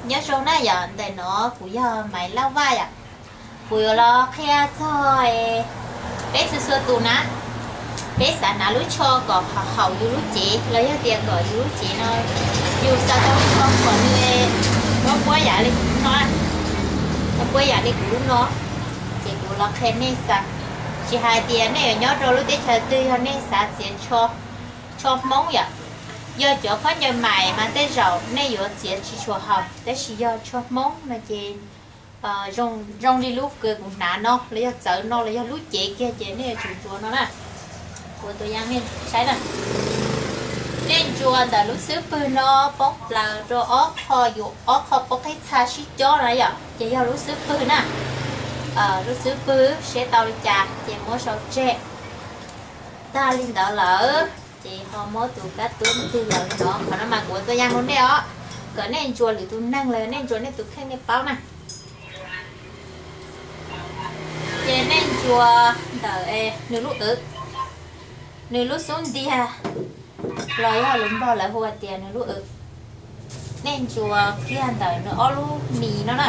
Nyob zoo na yom, ntawm no kuv yog Maiv Lauj Vaj yom. Kuv yuav los qhia txog peb txhua txhua tus na, peb xav hnav lub tsho kom haum yus lub cev los yog tias kom yus lub cev no yus xav tau kom nws muab puab yam li kuv lub no, muab puab yam li kuv lub no, ces kuv los qhia nej xav. Tsis hais tias nej yuav nyob rau lub teb chaws twg, yog nej xav txiav tsho Hmoob yom, yog cov khaub ncaws mais mas tej zaum nej yuav txiav tsis tshua haum, tab sis yog tsho Hmoob no ces zoo li lub kws kuv hnav no los yog txawv no los yog lub cev kiag ces nej yuav tsum ntsuas no na. Kuv tua yaj nej saib na. Nej ntsuas ntawm lub xub pwg no poob plaws rau ob qho, yus ob qho poob qib txha sib cob na yom, ces yog lub xub pwg na. Lub xub pwg seb tau li cas ces muab sau tseg. Tag li ntawd lawm ces ho muab tus kab tub ntwg los li no. Qhov no mas kuv tua yaj rau nej os, kom nej ntsuas lwm tus neeg los nej ntsuas nej tus kheej nej paub na. Ces nej ntsuas ntawm nws lub awv, nws lub xub ntiag los yog lus Nplog lawv hu tias nws lub awv. Nej ntsuas kiag ntawm nws ob lub mis no na.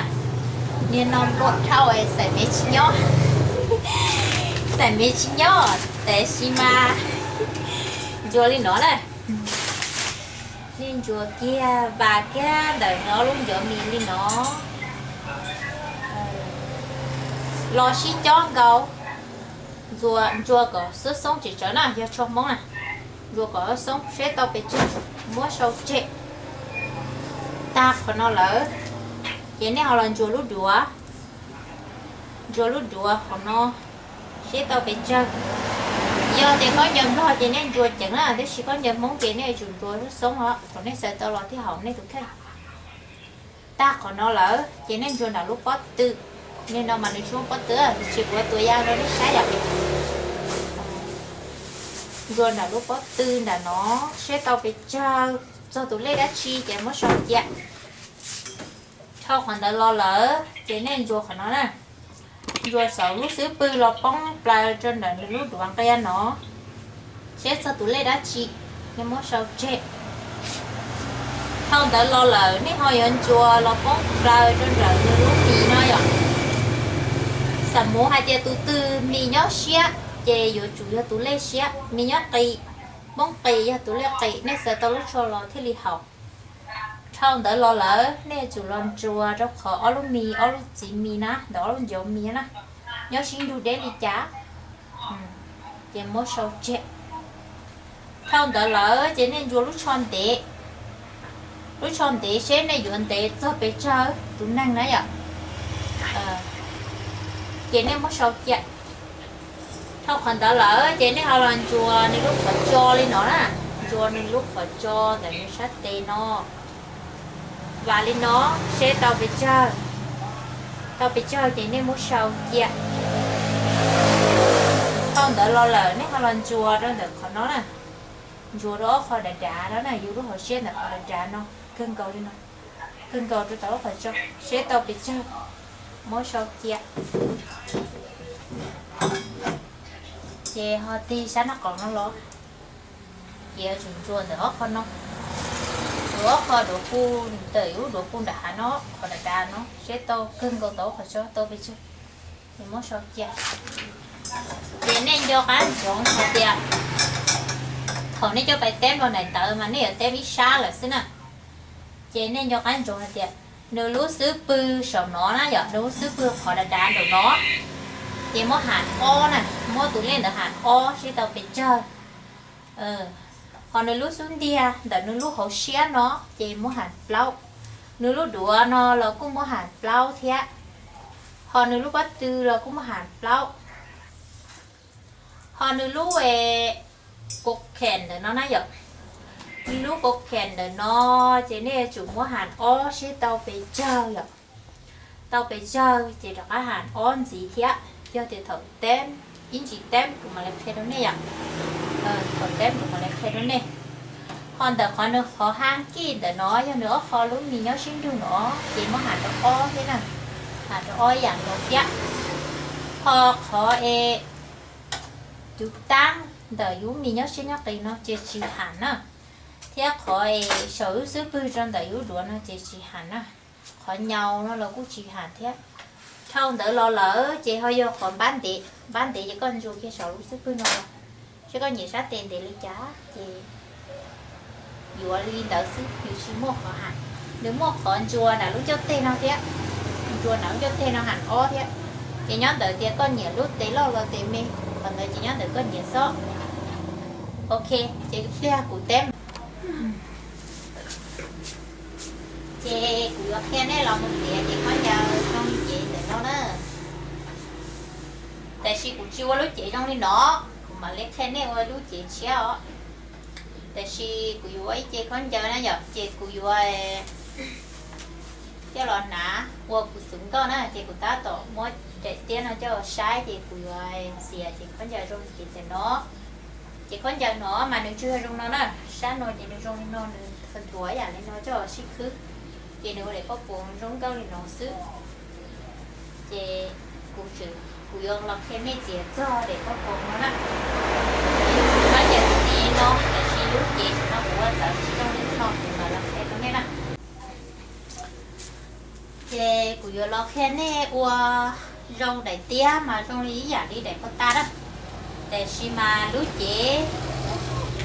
Niag no nplua dhau xaim mev tsis nyob, xaim mev tsis nyob, tab sis mas ntsuas li no na. Nej ntsuas kiag vas kiag ntawm nws ob lub ncov mis li no los sib cob nkaus. Ntsuas kom xoob xoob tsis tsawv na, yog tsho Hmoob na. Ntsuas kom xoob seb tau pes tsawg, muab sau tseg. Tag qhov no lawm ces nej ho los ntsuas lub duav. Ntsuas lub duav qhov no seb tau pes tsawg. Yog tias khaub ncaws Nplog ces nej ntsuas ceev na, tab sis khaub ncaws Hmoob ces nej yuav tsum ntsuas xoob xoob os, kom nej xav tau los thiaj haum nej tus kheej. Tag qhov no lawm ces nej ntsuas nram lub pob tw. Niag no mas nws tsis muaj pob tw, tiam sis kuv tua yaj rau nej saib yom. Ntsuas nram lub pob tw nram no seb tau pes tsawg, txog tus lej dab tsi ces muab sau cia. Dhau qhov ntawd los lawm ces nej ntsuas qhov no na. Ntsuas saum lub xub pwg los poob plaws rau ntawm nws lub duav nqia no, seb txog tus lej dab tsi, nej muab sau tseg. Dhau ntawd los lawm nej ho yuav ntsuas los poob plaws rau ntawm nws lub mis no yom. Xam mus hais tias tus twg mis nyob siab ces yuav tsum yog tus lej siab, mis nyob qis, poob qis yog tus lej qis, nej xav tau lub tsho los thiaj li haum. Dhau ntawd los lawm nej yuav tsum los ntsuas rau qhov ob lub mis, ob lub txiv mis na, ntawm ob lub ncov mis na, nyob sib nrug deb li cas, ces muab sau tseg. Dhau ntawd lawm ces nej ntsuas lub tsho ntev. Lub tsho ntev seb nej yuav ntev txog pes tsawg tus neeg na yom. Ces nej muab sau cia. Dhau qhov ntawd lawm ces nej ho los ntsuas nws lub qhov tso li no na, ntsuas nws lub qhov tso ntawm nws sab tes no, vam li no, seb tau pes tsawg. Tau pes tsawg ces nej muab sau cia. Dhau ntawd los lawm nej ho los ntsuas rau ntawm qhov no na, ntsuas rau ob qho dav dav no na, yus lub hauv siab ntawm qhov dav dav no, kawg nkaus li no, kawg nkaus rau tom lub qhov tso, seb tau pes tsawg, muab sau cia. Ces ho tig sab nraub qaum no los, ces yuav tsum ntsuas ntawm ob qho no, ntsuas ob qho duav pug, ntawm yus lub duav pug nram hav no, qhov dav dav no, seb tau kawg nkaus tom lub qhov tso tau pes tsawg, ces muab sau cia. Ces nej nco qab ntsoov hais tias thaum nej coj pais teb rau daim ntawv mas nej yuav teb ib sab lawm xwb na. Ces nej nco qab ntsoov hais tias nws lub xub pwg saum no na yom, nws lub xub pwg qhov dav dav nraum no, ces muab ham ob na, muab tus lej ntawd ham ob seb tau pes tsawg. Ho nws lub xub ntiag ntawm nws lub hauv siab no ces muab ham plaub. Nws lub duav no los kuj muab ham plaub thiab. Ho nws lub pob tw los kuj muab ham plaub. Ho nws lub kaus khem ntawm no na yom, nws lub kaus khem ntawm no ces nej yuav tsum muab ham ob seb tau pes tsawg yom. Tau pes tsawg ces rov qab ham ob ntxiv thiab. Yog tias thaum teb, ib ntsis teb kuv mam li qhia rau nej yom. Thaum teb kuv mam li qhia rau nej. Ho ntawm qhov nws qhov hab kij ntawm no yog nws ob qho lub mis nyob sib nrug no ces muab ham rau ob thiab na, ham rau ob yam nkaus thiab. Ho qhov es tus taab ntawm yus mis nyob siab nyob qis no ces tsis ham na, thiab qhov es saum lub xub pwg rau ntawm yus duav no ces tsis ham na. Qhov nyaus no los kuj tsis ham thiab. Dhau ntawd los lawm ces ho yog qhov npab ntev, npab ntev ces koj ntsuas kiag saum lub xub pwg no los, seb koj nyiam sab tes ntev li cas ces yuav li ntawd xwb, nws tsis muaj qhov ham. Nws muaj qhov ntsuas nram lub ncauj teg no thiab, ntsuas nram lub ncauj teg no ham ob thiab. Ces nyob ntawm tias koj nyiam lub tes loj los tes me, qhov ntawd ces nyob ntawm koj nyiam xwb. Ok, ces pliag kuv teb. Ces kuv yuav qhia nej los mus txiav ces khaub ncaws zoo li cev ntawm no na. Tiam sis kuv tsis ua lub cev zoo li no, kuv mam li qhia nej ua lub cev tshiab os. Tiam sis kuv yuav ua ib ce khaub ncaws na yom, ces kuv yuav coj los hnav ua kuv xwv nkauj na, ces kuv tab tom muab daim tiab no coj saib ces kuv yuav txiav ces khaub ncaws zoo li cev ntawm no. Ces khaub ncaws no mas nws tsuas yog zoo no na, sab no ces nws zoo li no, nws nthuav nthuav yam li no coj sib khwb, ces nws ua daim pob poos zoo nkauj li no xwb. Ces kuv, kuv yuav los qhia nej txiav txog daim pob poos no na. Ces kuv yuav txiav tus tis no, tiam sis lub cev no kuv ua txawv tsis zoo li no, kuv mam los qhia rau nej na. Ces kuv yuav los qhia nej ua zoo daim tiab mas zoo li ib yam li daim pov tag na. Tiam sis mas lub cev,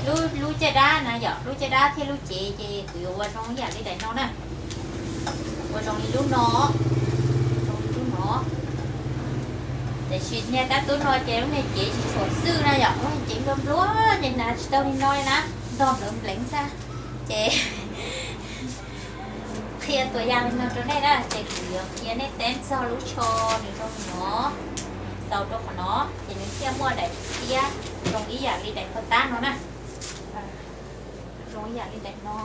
lub, lub caj dab na yom, lub caj dab thiab lub cev ces kuv yuav ua zoo ib yam li daim no na. Ua zoo li lub no, zoo li lub no. Tiam sis niag dab tub no ces lub niag cev tsis tshua xwj na yom, lub niag cev nplua nplua ces hnav tsis tau li no li na, ntog nplawv npleev xwb. Ces qhia tuas yas li no rau nej na, ces kuv yuav qhia nej teb txog lub tsho nws zoo li no. Xaus rau qhov no ces nws thiaj muaj daim tiab zoo ib yam li daim pov tag no na. Zoo ib yam li daim no,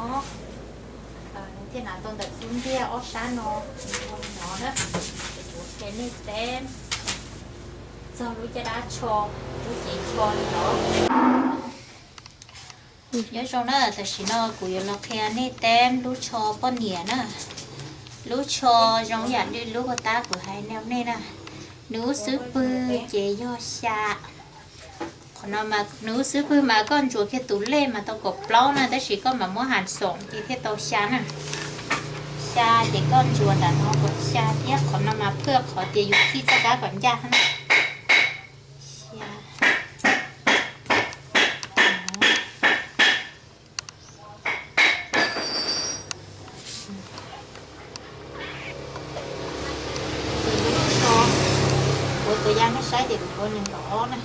nws thiaj hnav tau ntawm xub ntiag ob sab no, nws zoo li no na. Ces kuv qhia nej teb txog lub caj dab tsho, lub cev tsho li no. Nyob zoo na, tam sim no kuv yuav los qhia nej teb lub tsho poj niam na. Lub tsho zoo yam li lub pov tag kuv hais rau nej na. Nws lub xub pwg ces yog xya. Qhov no mas nws lub xub pwg mas koj ntsuas kiag tus lej mas tau kaum plaub na, tab sis koj mam muab has xoom ces thiaj tau xya na. Xya ces koj ntsuas nram no kaum xya thiab, qhov no mas phwj qhov tias yus khij txoj kab kom ncaj na. Xya. Ces lub tsho, kuv ua tuas yas nej saib ces kuv ua nees nkaum ob na,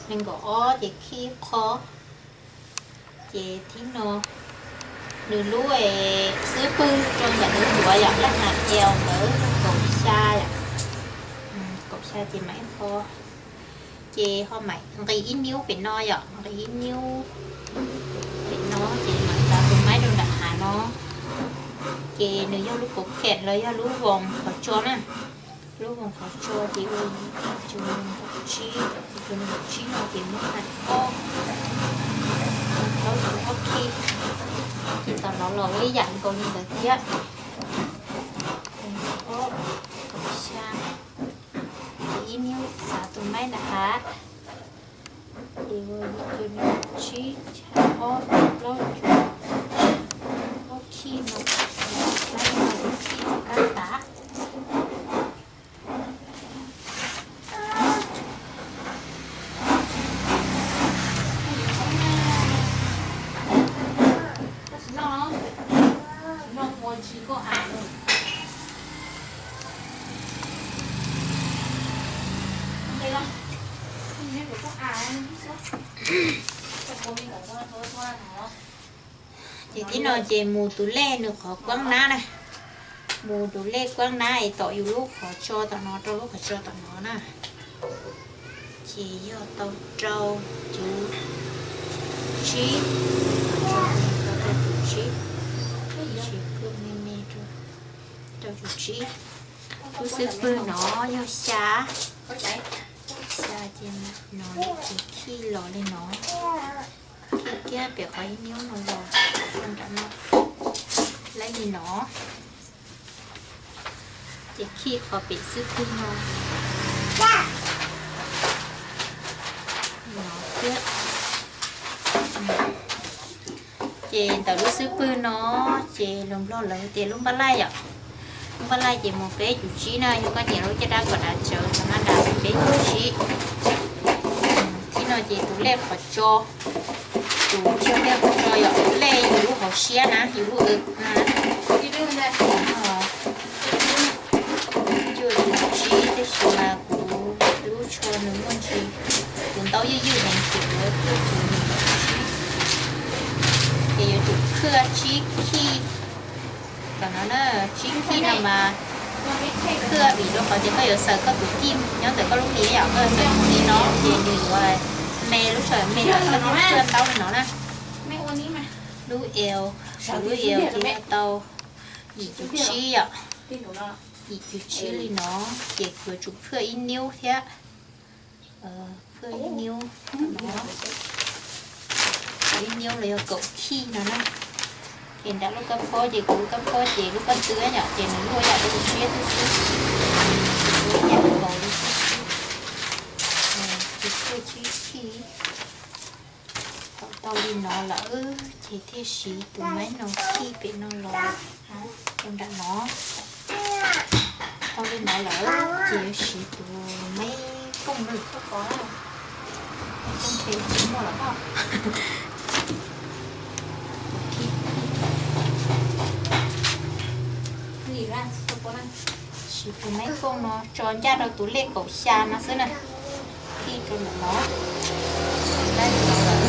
nees nkaum ob ces khij qho. Ces thib no, nws lub xub pwg rau ntawm nws duav yom, laj nas el ntawd kaum xya yom, kaum xya ces mam ib qho. Ces ho mam nqis ib niub pem no yom, nqis ib niub pem no ces mam txav tus maib rau nram hav no. Ces nws yog lub kaum khem los yog lub voos qhov tso na. Lub voos qhov tso ces ua cuv tsib, cuv tsib no ces muab hais ob, plaub cuv ob khij. Ces tom no los ua ib yam nkaus li ntawd thiab. Ob, kaum xya, ces ib niub txav tus maib nram hav. Ces ua cuv tsib, ob, plaub cuv ob khij no, maib no ua khij txoj kab tav. Ces thib no ces mus tus lej nws qhov kuab nab na. Mus tus lej kuab nab es tom yus lub qhov tso tom no rau lub qhov tso tom no na. Ces yog tau rau cuv tsib, rau cuv tsib, tsis pw me me rau, rau cuv tsib. Lub xub pwg no yog xya, xya ces no ces khij los li no. Khij kiag pem qhov ib niub no los rau nram no, laib li no. Ces khij qhov pem xub pwg no, no thiab. Ces ntawm lub xub pwg no, ces lus Nplog lawv tias lub npab laij yom. Npaj laij ces mus peb cum tsib na, yog koj nyiam lub caj dab kom dav tsawv thav mab das peb cum tsib. Thib no ces tus lej qhov tso, tus tshiab peb qhov tso yog tus lej yus lub hauv siab na, yus lub aw na. Cuaj cum tsib, tab sis mas kuv lub tsho nws muaj ntsis, kuv ntaub ywj ywj heev ces kuv yuav cuaj cum tsib. Ces yuav tsum phwaj tsib khij. Tam no na, tsib khij no mas phwaj vim rau qhov tias koj yuav xaws koj tus kij nyob ntawm koj lub mis yom, koj yuav xaws tus kij no ces nws yuav me lub tsho me lawm, koj thiaj phwaj ntaub li no na. Lub L, lub L ces yuav tau yim cum tsib yom, yim cum tsib li no, ces kuv yuav tsum phwaj ib niub thiab. Phwaj ib niub, ib niub los yog kaum khij no na. Ces nram lub kab phob ces kuv lub kab phob ces lub kab tw yom, ces nws luaj yam dua siab xwb xwb, luaj yam nkaus li xwb xwb. Ces phwaj tsib khij. Thaum tau li no lawm ces thiaj siv tus maib no khij pem no los rau nram no. Tau li no lawm ces yuav siv tus maib kooj lwj, kooj pem tsis muaj lawm. Siv tus maib kooj no tso ncaj rau tus lej kaum xya no xwb na. Khij rau ntawm no. Tau li no lawm.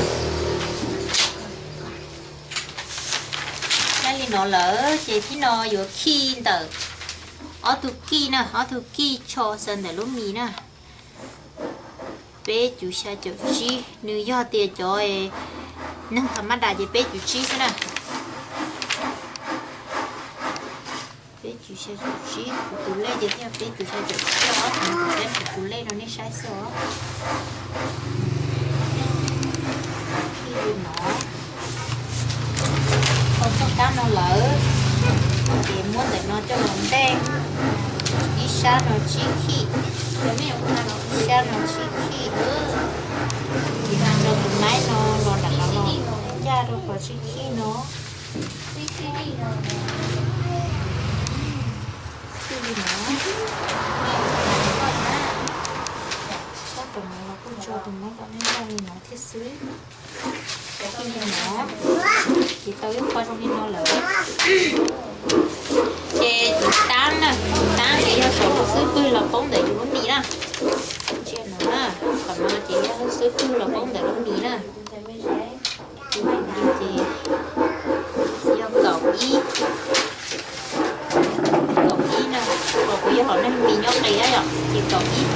Tau li no lawm ces thib no yuav khij ntawm ob tug kij na, ob tug kij tsho xaws ntawm lub mis na. Peb cum xya caum tsib, nws yog tias cov neeg thav mab das ces peb cum tsib xwb na. Peb cum xya caum tsib, kuv tus lej ces thiaj peb cum xya caum tsib os, kuv peb tus lej rau nej saib xwb os. Khij li no. Tau txoj kab no lawm, ces muab ntawm no coj los ntej, ib sab no tsib khij, ib sab no tsib khij. Ces rau tus maib no los nram no los ncaj rau qhov tsib khij no. Khij li no. Sab tom no los kuj tso tus maib kom nyob nyob li no thiab xwb. Khij li no. Ces tau ib qho zoo li no lawm. Ces tus tab na, tus tab ces yog saum lub xub pwg los poob ntawm yus lub mis na. Ntsia no na, tom no ces yog lub xub pwg los poob ntawm lub mis na. Ces yog kaum ib, kaum ib na, uas kuv yog hom neeg mis nyob qis yom, ces kaum ib,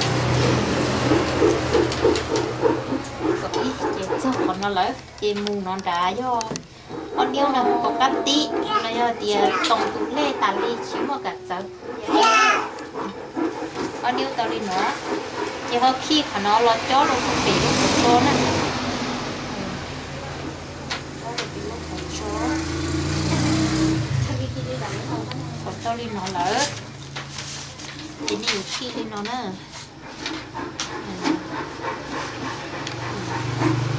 kaum ib ces txog qhov no lawm ces mus no nrad yog ob niub no, kaum kab tib los yog tias toom tus lej tas li tsis muaj kam txawv. Ob niub tau li no, ces ho khij qhov no los cob rau pem lub qhov tso na. Thaum tau li no lawm, ces nej yuav khij li no na.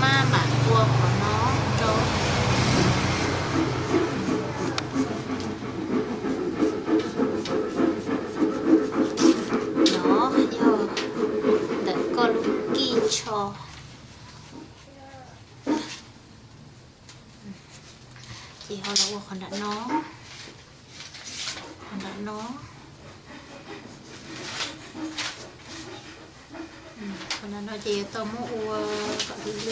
Maj mam tua qhov no rau. No yog ntawm koj lub kij tsho. Ces ho los ua qhov nram no, qhov nram no. Qhov nram no ces yuav tau muab ua kom hlwb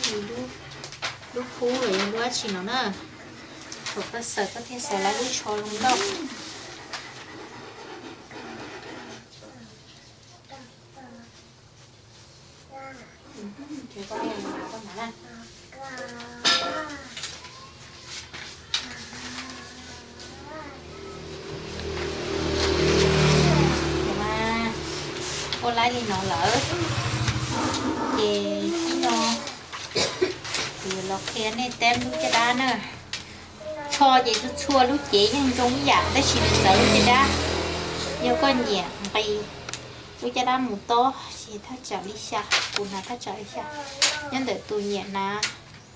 hlwb, lub kub los yog lub dab tsi no na. Thaum koj xaws koj thiaj xaws lawv lub tsho zoo nkauj. Ua laib li no lawm, ces ib no kuv yuav los qhia nej teb lub caj dab na. Tsho ces txhua txhua lub cev yeej zoo ib yam tab sis nws txawv lub caj dab. Yog koj nyiam nqis lub caj dab mus tob ces thaj tsam li xya, kuv hnav thaj tsam li xya. Nyob ntawm tus nyiam hnav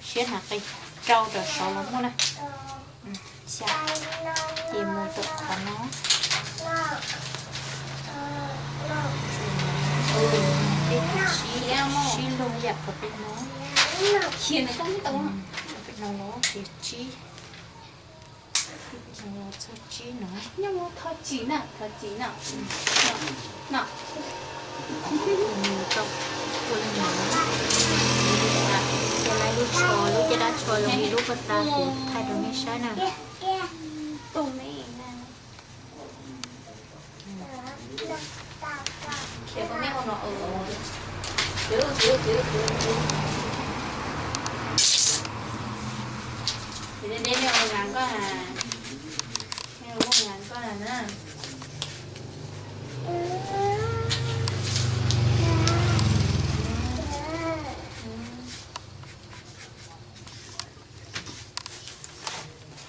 siab hnav qis rau rau saud los muaj na. Xya, ces mus rau qhov no. Yam kom peb no, khiav na koj tau, peb no los ces tsib, peb no los txog tsib no, nyob thov txim na, thov txim na, no, no. Ua li no, cia lub tsho, lub caj dab tsho zoo li lub paj tas kuv thaij rau nej saib na.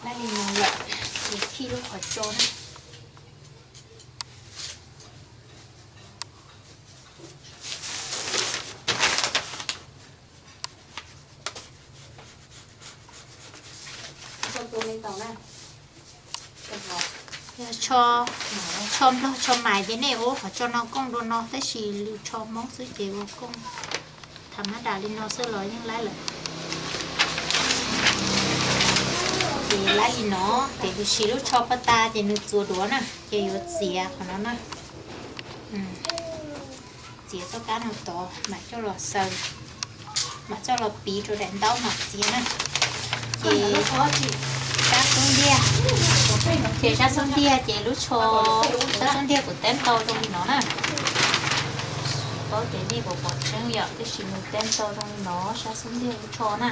Lab li no lawm, ces thij lub qhov tso na. Yog tsho, tsho nplog tsho mais ces nej ua qhov tso no kooj dua no, tab sis lwm tsho Hmoob xwb ces ua kooj tham mab dam li no xwb los yeej laib lawm. Ces laib li no, ces kuv siv lub tsho paj tas ces nws txuas duav na, ces yuav txiav qhov no na. Txiav txoj kab no tod mam coj los xaws, mam coj los piv rau daim ntaub mam txiav na. Ces sab xub ntiag, ces sab xub ntiag ces lub tsho, sab xub ntiag kuv teeb tau zoo li no na. Paub tias nej puas pom tseeb yom, tab sis nws teeb tau zoo li no sab xub ntiag lub tsho na.